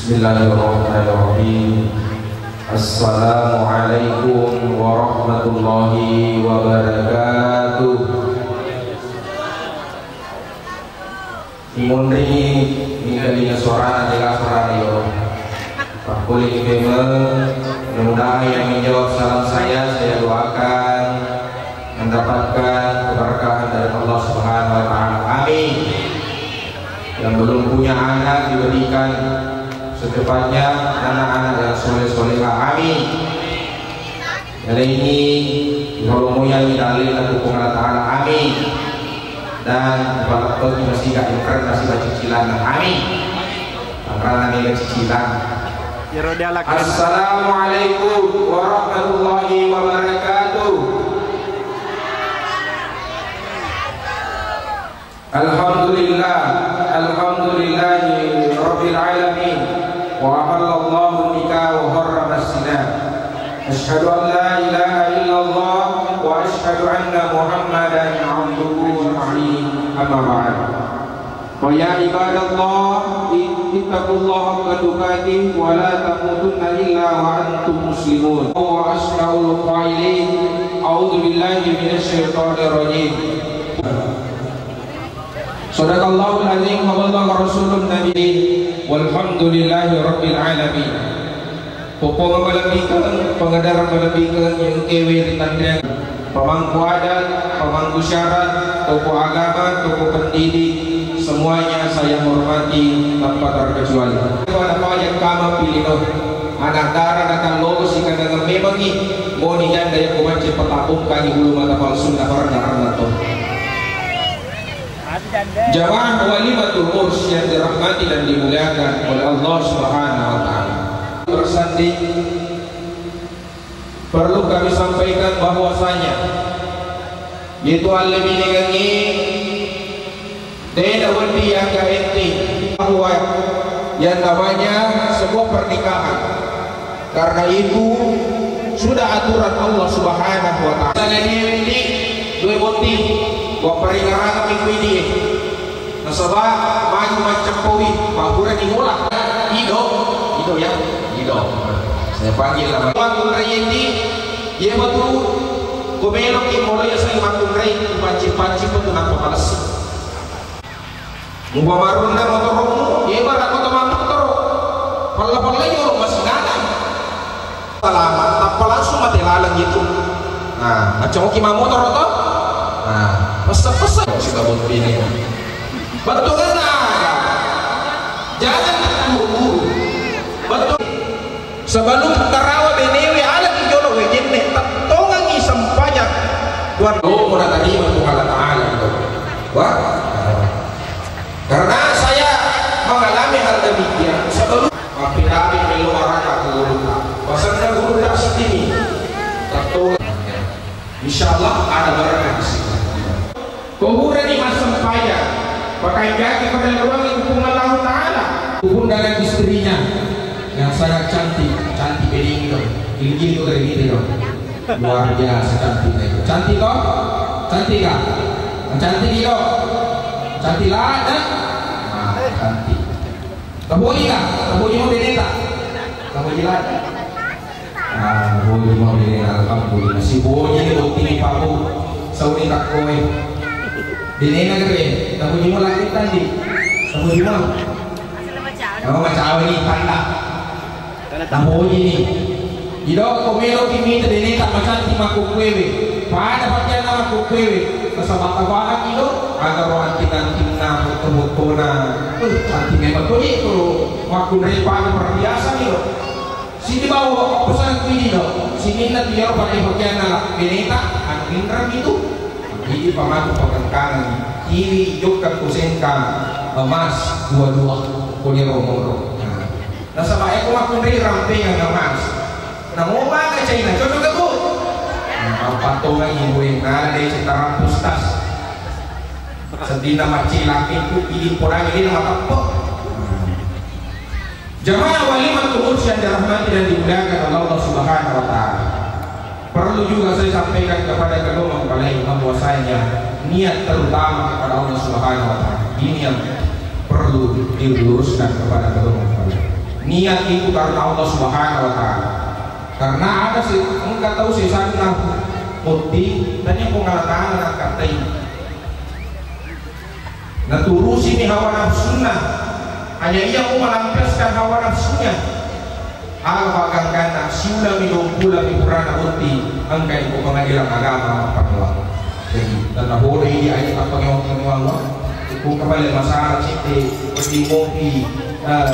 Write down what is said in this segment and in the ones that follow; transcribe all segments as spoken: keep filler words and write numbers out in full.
Bismillahirrahmanirrahim. Assalamualaikum warahmatullahi wabarakatuh. Imunri mingkalinga suarana, jaga suarana yo. Pakkuling peme, mudah-mudahan yang menjawab salam saya, saya doakan mendapatkan keberkahan dari Allah Subhanahu wa Ta'ala. Amin. Yang belum punya anak diberikan secepatnya anak-anak yang soleh-solehah. Amin. Yalaini, iholomoyangi dalle'na ku Puang Allah Ta'ala. Amin. Dan ipaleppeki masiga engkarna siba cicilanna. Amin. Engkarna mega cicilang. Iyaro dialak. Assalamualaikum warahmatullahi wabarakatuh. Alhamdulillah, alhamdulillahi rabbil alamin. Wa ahallallahu nikah wa harrama zina. Asyhadu an la ilaha illallah wa asyhadu anna Muhammadan abduhu wa nabiyuh. Amma ba'd. Fa ya ibadallah, ittaqullaha haqqa tuqatih wa la tamutunna illa wa antum muslimun. Wa asdaqul qailin, a'udzu billahi minasy syaithanir rajim. Sadaqallahul azim wa ballagha rasulun nabi, walhamdulillahi rabbil alamin. Popong malebbikeng, pengedar malebbikeng, yang kewe ri tanreang, pemangku adat, pemangku syarat, tokoh agama, tokoh pendidik, semuanya saya hormati tanpa terkecuali. Pada pajak kama pilih no, anak dara nakallolo sikandang memangi, moni janda yang kumace petabung kani bulu mata palsu na parang to. Jamaah walimatul urs yang dirahmati dan dimuliakan oleh Allah Subhanahu wa Ta'ala. Bersanding, perlu kami sampaikan bahwasanya yaitu allebinengengi dena wendi yang gak enteng bahwa yang namanya sebuah pernikahan. Karena itu sudah aturan Allah Subhanahu wa Ta'ala. Tanya dia ini dua boti, wa peringarangan minggu ini. Nasaba maju macam kowi, bahura di bola. Ido, ido ya, ido. Saya panggil nama. Waktu ini, dia betul. Kau belok di bola ya saya waktu ini, panci-panci pun kenapa malas. Mupamarunna motorokmu, ibarat motor mammotoro. Pella-pella jolo masih nanai. Salama, tappa langsung mate laleng itu. Nah, macam oki mammotoro to? Nah, pessa-pessa. Sudah botting ini. Betul kan? Nah, jangan terburu-buru. Betul. Sebelum tarawa benewe alaki jolo wejenne, tettongengi sempajang. Tuan, oh, muna tadi matu Allah Ta'ala itu. Wah. Karena saya mengalami hal demikian sebelum mampirabi melo waraka guru. Pasanna guru tak sitini. Tettongengi. Insyaallah ada barakah di sini. Kuburani massempajang, pakaijaji pada ruangi Puang Allah Ta'ala. Hubungan dengan istrinya yang sangat cantik, cantik bedingo, gili-gili kau dari gitu. Luar biasa cantiknya itu. Cantik kok? Cantik kah? Cantik itu. Cantik lah, nah, cantik. Taboji ka? Taboji mo beneta? Taboji lada. Ah, boji mo beneta, alhamdulillah. Si boji ni botting ni paku. Sauni takkoe. Benena gere. Taboji mo lagi tadi. Taboji mo. Oh, macawe ni tanda. Taboji ni. Ido ko meloki mita deneta macanti makkukkuewe. Pada pakkianna makkukkuewe. Nasaba tabahanni do, agaro anting-antingna, foto-fotona. Eh, cantik memang to ni to. Makkunrai pada perhiasan ni do. Sini bawa pesan ini do. Sininna tiaro pakai pakkianna la. Deneta, anginrang itu. Jadi pamatu pakengkangan. Kiri jokka kusengkang emas dua-dua. Koni romoro. Nah. Nasaba e ko makkunrai rampengang emas. Namo baka China, cocok gak, Bu? Nah, apa tongan ibu yang nala deh cita rampus tas. Sedina macilak itu, ini podang ini nama tepuk. Jamaah walimatul urs yang dirahmati dan dimuliakan oleh Allah Subhanahu wa Ta'ala. Perlu juga saya sampaikan kepada kedua mempelai bahwasanya niat terutama kepada Allah Subhanahu wa Ta'ala. Ini yang perlu diluruskan kepada kedua mempelai. Niat itu karena Allah Subhanahu wa Ta'ala. Karena ada se-, engka tau sesanna botting, tania Puang Allah Ta'ala nakkattai. Naturusini hawa nafsunna. Hanya ia mau melampiaskan hawa nafsunya. Aga pagangkanna, siulami duapulami purana botting, engkani ko pengadilan agama mappanewa. Jadi, tanahodoi di ayat apa ngewang-ngewang, ku kembali masalah cete, wedi mopi, eh,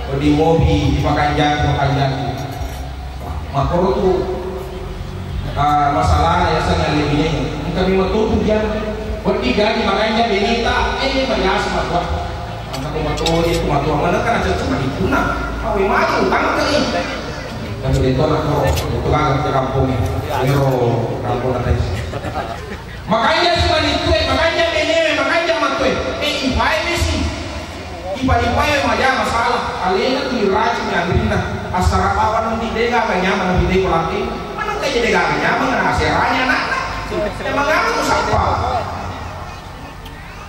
wedi mopi, dipakanjaki, makanjaki. Makkoro tu, ah, masalah ya, sanga lebih ini. Engka memang tu dia, wedi gani makanja benita, eh, biasa matua. Engka ko matua dia tu matua mana kan aja cuma dikuna. Awe maju tangke ni. Kan dia tu nak koro, itu kan ke kampung ni. Ero kampung atas. Makanja si manittue, makanja benewe, makanja mattue. Eh, ipae mesi. Ipa-ipae maja masalah. Alena tu diracuni anrinna. Assara bawa nanti dega gak nyaman nanti dega laki. Mana kayak dega gak nyaman, aseranya anakna. Emang anu tu siapa?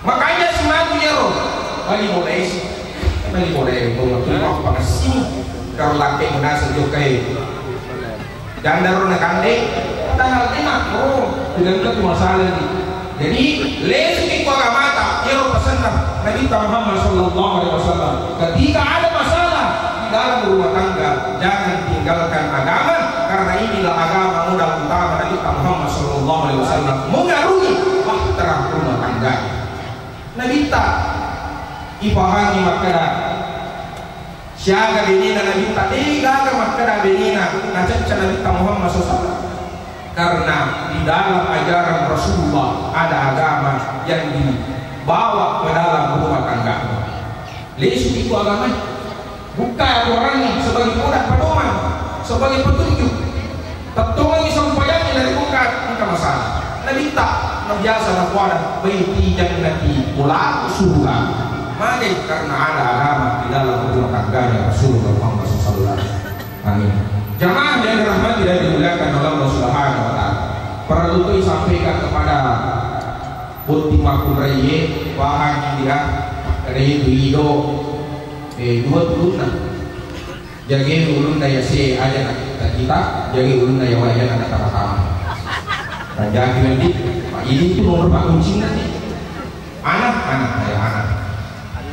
Makanya sematu yero. Bali mulai si. Bali mulai. Bawa tu apa sih? Kalau laki menasa jokai. Janda ro nakande, padahal enak, oh, tidak ada tu masalah ni. Jadi, lesuki ku agamata, iyaro pesanna Nabitta Muhammad sallallahu alaihi wasallam. Ketika ada masalah di dalam rumah tangga, jangan tinggalkan agama, karena inilah agama modal utama Nabitta Muhammad sallallahu alaihi wasallam mengarungi bahtera rumah tangga. Nabitta ipahangi makkeda, siaga benena Nabitta, degaga makkeda benena nacacca Nabitta Muhammad sallallahu alaihi wasallam. Karena di dalam ajaran Rasulullah ada agama yang dibawa ke dalam rumah tangga. Lesuki ku agama, buka aturannya sebagai modal pedoman, sebagai petunjuk. Tettongengi sempajangnge narekko engka, engka masalah. Nabitta nabiasa nakuada, "Baiti jannati, pulaku surga." Magai? Karena ada agama di dalam rumah tangganya Rasulullah Muhammad sallallahu alaihi wasallam. Amin. Jamaah yang dirahmati dan dimuliakan oleh Allah Subhanahu wa Ta'ala. Perlu tu disampaikan kepada botting makkunraie, pahang dia, ada itu ido, eh, dua tulunna. Jage ulunna yase aja na kita, jage ulunna yawa aja na tama-tama. Rajaki wendi, Pak, ini tu nomor Pak kuncinna ni. Anak, anak, ya anak.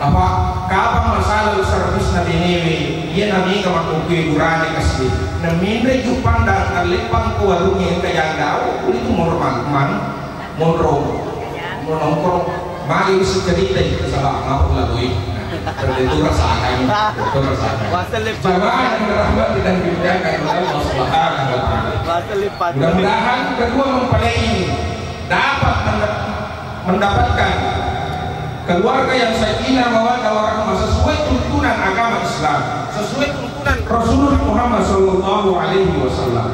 Apa, kapang masalah servisna benewe, iya na mega makkukue burane kasih. Na minre jupang dan aleppang ko warungnge engka jandao, itu nomor man, man. Monro, monongkrong, magi wis ceritai, nasaba mappulla doi. Nah, tentu rasakan, tentu rasakan. Wasel lepas. Jamaah yang dirahmati dan dimuliakan oleh Allah Subhanahu wa Ta'ala. Wasel lepas. Mudah-mudahan kedua mempelai ini dapat mende-, mendapatkan keluarga yang sakinah mawaddah warahmah sesuai tuntunan agama Islam, sesuai tuntunan Rasulullah Muhammad sallallahu alaihi wasallam.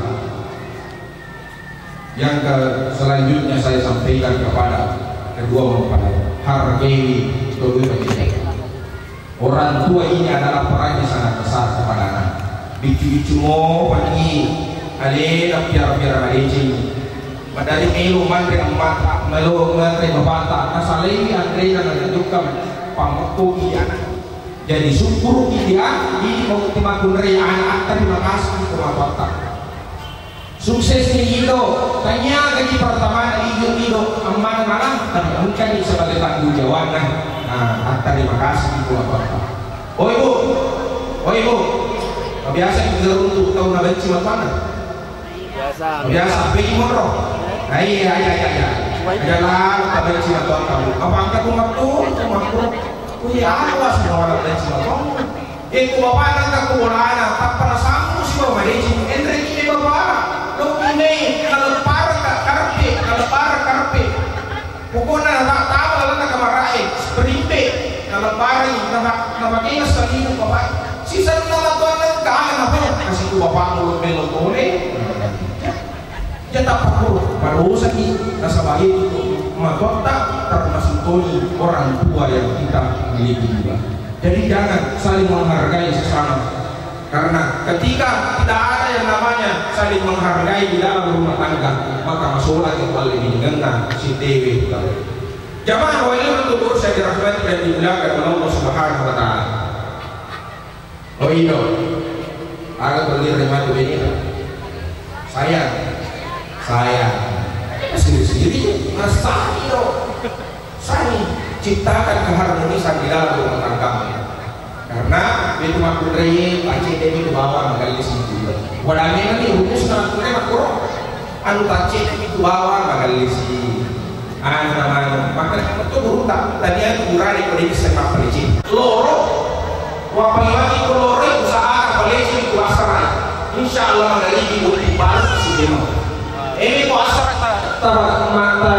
Yang ke-, selanjutnya saya sampaikan kepada kedua mempelai, hargai kedua mempelai. Orang tua ini adalah perannya sangat besar kepada anak. Bicu-bicu mo pagi, alena piara-piara madeceng. Madari melo manre ammata, melo manre bapata, nasalai anrena, nalanjutkan pammekkoki anak. Jadi syukuruki dia, ini mau timakunrei anak, terima kasih kepada Allah. Sukses ni Ido, tania gaji pertama Ido, Ido, ammana malam, tapi engkani sebagai tanggung jawabna. Nah, terima kasih Ibu Bapak. Oh Ibu, oh Ibu, biasa kita untuk tahu nabenci matuanna. Biasa. Biasa, pergi monro. Nah, iya, iya, iya, iya. Aja lah, kita benci matuanna. Apa angkat umat tuh, umat tuh. Wih, awas, orang benci matuanna. Eko bapana engka ko bolana, tappa nasammu sibawa madeceng, enreki me bapa, loki me, naleppareng ka karpe, naleppareng karpe. Pokokna nata-, tama lalenna kamarae, spring bed, naleppareng, nama-, namakena salinu bapa. Sisenna matuanna engka, napa, kasi ku bapa mulut melo tole. Iya tappakkuro, padosaki, nasaba iye tu matoatta termasuk toni orang tua yang kita miliki juga. Jadi jangan saling menghargai sesama. Karena ketika tidak ada yang namanya saling menghargai di dalam rumah tangga, maka masola ke paling mengenna sitewe. Jamaah wali untuk saya dirahmati dan dimuliakan oleh Allah Subhanahu wa Ta'ala. Oh, ino. Aga tuli rematu benita. Sayang. Sayang. Siri-siri. Masani do. Sani. Ciptakan keharmonisan di dalam rumah tanggamu. Karena itu makkunrai, pacedemi tu bawang magalli situ. Wadangenani rumusna makkunrai makkuro. Anu pacedemi tu bawang magalli si. Anu namanya, makanya itu burukta. Tania tu burane ko dibissa mappalicin. Loro, wapalagi ko loro usaha palicin ku asara. Insya Allah magalli di bulu baru si demo. Ini ko asara ta, ta, ma, ta,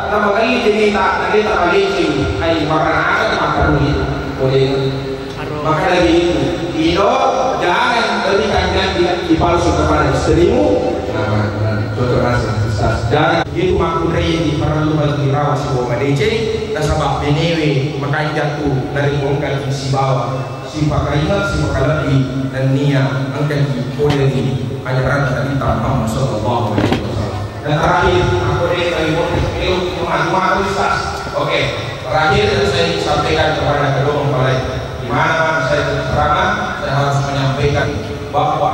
ta magalli demi ta, nanti ta palicin. Ai marana ada makan ni. Boleh. Maka dari itu, Ido, jangan berikan janji palsu kepada istrimu. Nah, nah, contoh rasa, Ustaz. Jangan gitu makkunrai di perlu bagi rawa sibawa madeceng, nasaba benewe makanja tu dari bongkar sibawa, sipakaringa, sipakalebbi, nennia engka di pole di ajaran Nabi Muhammad sallallahu alaihi wasallam. Dan terakhir, aku dari tadi mau, mau, mau, Ustaz. Oke. Terakhir yang saya ingin sampaikan kepada kedua mempelai, di mana saya terus terang, saya harus menyampaikan bahwa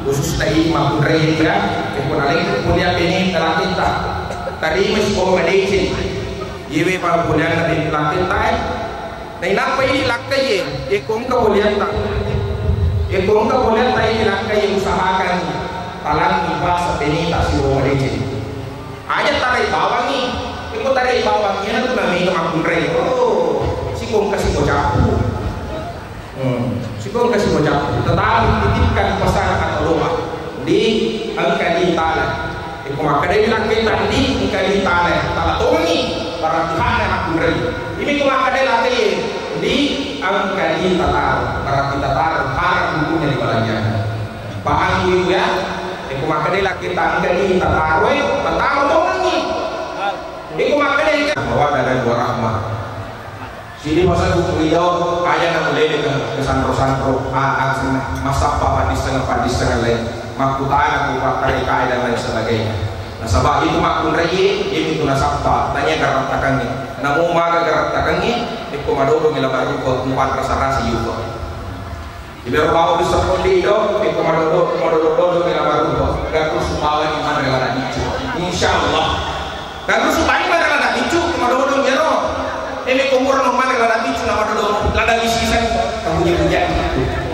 khusus tadi makkunrai ya, yang pun alai kuliah ini telah kita. Tadi masih mau medicine, yewe mau kuliah dari telah kita. Nah, inappa ini lakkai ye, ye kongka kuliah tak, ye kongka kuliah tak ini lakkai ye usahakan talang bahasa penita si medicine. Aja tarai bawangi. Iko tarai bawangi, iyana tu namanya makkunrai. Oh, sikong kasi mo cappu. Hmm, sikong kasi mo cappu. Tetapi titipkan pesan atau doa. Di engka di tala. Iko makkeda di lakkai tadi engka di tala. Tala tongi. Berarti hana makkunrai. Ini ko makkeda lakkai di engka di tala. Berarti tala. Harap bukunya di balanjana. Paham, Ibu, ya? Iko makkeda lakkai tangga ni tataroi, tataro tongengi. Iko makkeda engka mawaddah dan warahmah. Sini pasal buku ridho, aja na mulai dengan kesanro-sanro, a, a, senna, masappa padisseng-padisseng lain. Makkutana ku pakkare kae dan lain sebagainya. Nasaba itu makkunrai, ini tu nasappa, tanya garattakangi. Namu maga garattakangi, iko madodong ila baruko, mupat rasa-rasa yuko. Ibero bau bisa kondi do, iko madodo, madodo-dodo ila baruto. Garu supaya iman rela na bicu. Insya Allah. Garu supaya iman rela na bicu, madodo nyero. Ini kumur no man rela na bicu, na madodo. Lada bisi san, kamu jadi jadi.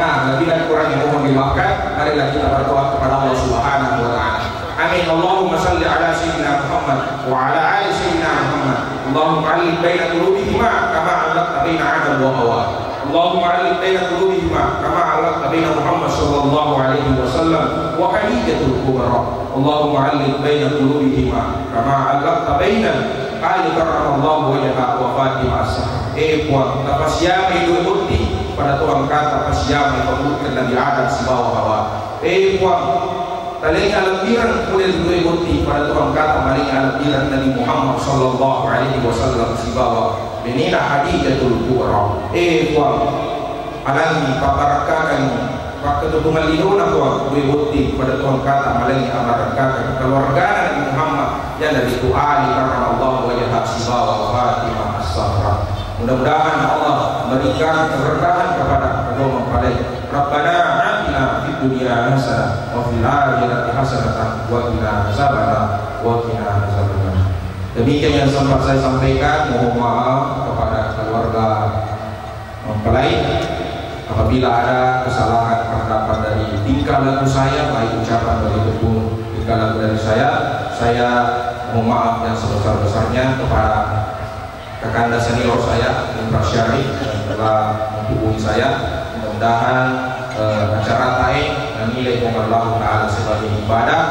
Nah, lebih dan kurangnya mohon dimaafkan. Marilah kita berdoa kepada Allah Subhanahu wa Ta'ala. Amin. Allahumma salli ala Sayyidina Muhammad wa ala ali Sayyidina Muhammad. Allahumma allif baina qulubihima kama allafta baina Adam wa Hawa. Allahumma allif baina qulubihima kama allafta baina Muhammad sallallahu alaihi wasallam wa Khadijatul Kubra. Allahumma allif baina qulubihima kama allafta baina Ali karramallahu wajha wa Fatimah as-Zahra. Eh Puang, tapasiamai dua botting pada tuang kata pasiamai pembunuh Nabi Adam sibawa Hawa. Eh Puang, Talengngi alebbireng pole ri dua botting pada tuang kata malengngi alebbireng Nabi Muhammad sallallahu alaihi wasallam sibawa benena Khadijatul Kubra. Eh Puang, alangi, pabbarakkakangi, pakkatutungang linona Puang, dua botting pada tuang kata malengngi abbarakkakan keluargana Nabi Muhammad, yanaritu Ali karramallahu wajha sibawa Fatimah As-Zahra. Mudah-mudahan Allah memberikan keberkahan kepada kedua mempelai. Rabbana atina fid dunya hasanah wa fil akhirati hasanatan wa qina azabannar, wa qina azabannar. Demikian yang sempat saya sampaikan, mohon maaf kepada keluarga mempelai. Apabila ada kesalahan pendapat dari tingkah laku saya, baik ucapan maupun tingkah laku dari saya, saya mohon maaf yang sebesar-besarnya kepada Kakanda senior saya, Indra Syarif, yang telah menghubungi saya. Mudah-mudahan, eh, acara tae nanilai Puang Allah Ta'ala sebagai ibadah,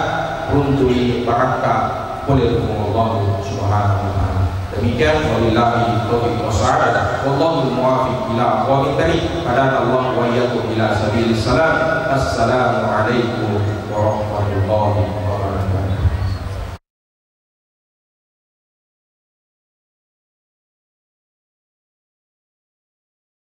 runtui barakka pole ri Puang Allah Subhanahu wa Ta'ala. Demikian, wabillahi taufiq wassa'adah. Wallahul muwaffiq ila aqwamit thariq. Hadanallahu wa iyyakum ila sabilis salam. Assalamualaikum warahmatullahi